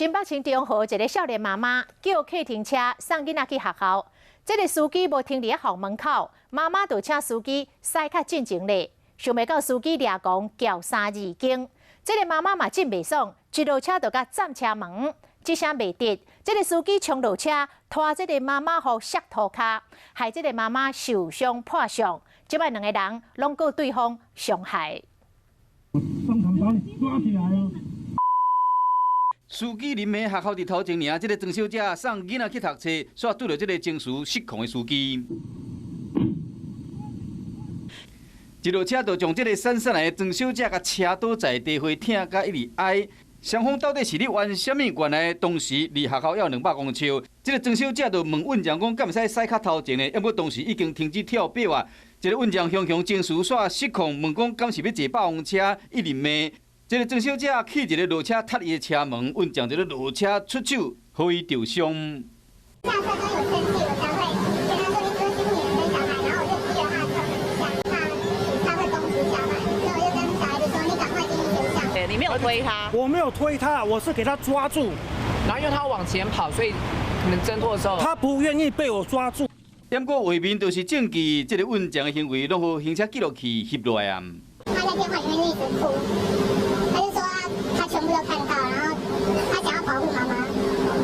新北市中和一个少年媽媽叫客停車送囡仔去學校，這個司機無停佇校門口，媽媽就請司機駛較進前咧，想袂到司機掠狂撬三字經，這個媽媽嘛真袂爽，一落車就共佔車門，這聲袂得，這個司機衝落車拖這個媽媽予摔塗跤，害這個媽媽受傷破相，這擺兩個人攏告對方傷害。當場把你抓起來哦！司機臨暝學校佇頭前爾，這個曾小姐送囡仔去讀冊，煞拄著這個情緒失控的司機。一落車就將這個閃閃來的曾小姐共車倒在地，會疼甲一直哀。雙方到底是咧冤啥物？原來當時離學校猶200公尺，這個曾小姐就問運將講，敢會使駛較頭前呢？毋過當時已經停止跳表啊。這個運將雄雄情緒煞失控，問講敢是欲坐霸王車，一直罵。這個曾小姐氣一个落車，踢伊的車門，運將一个落車出手，予伊著傷。下車都有生氣，我才會跟他說：“你是不是女人跟小孩？”然後我就逼着他蹭一下，怕他會攻擊小孩，所以我就跟小孩子說：“你趕快進去選項。” 你沒有推他？我沒有推他，我是給他抓住。然後因為他往前跑，所以可能掙脫的時候，他不願意被我抓住。毋過畫面就是證據，這個運將的行為攏予行車記錄器翕落來啊。他在電話裡面一直哭，他就說他全部都看到，然後他想要保護媽媽，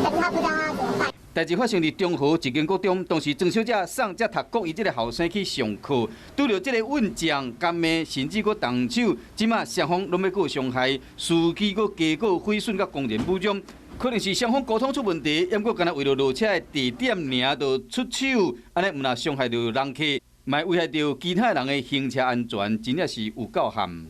可是他不知道他怎麼辦。代誌發生佇中和一間國中，當時曾小姐送才讀國一這個後生去上課，拄著這個運將共罵，甚至閣動手，這馬雙方攏欲告傷害，司機閣加告毀損佮公然侮辱，可能是雙方溝通出問題，毋過干焦為著落車的地點爾就出手，按呢毋但傷害著人客，嘛危害著其他人的行車安全，真正是有夠慘。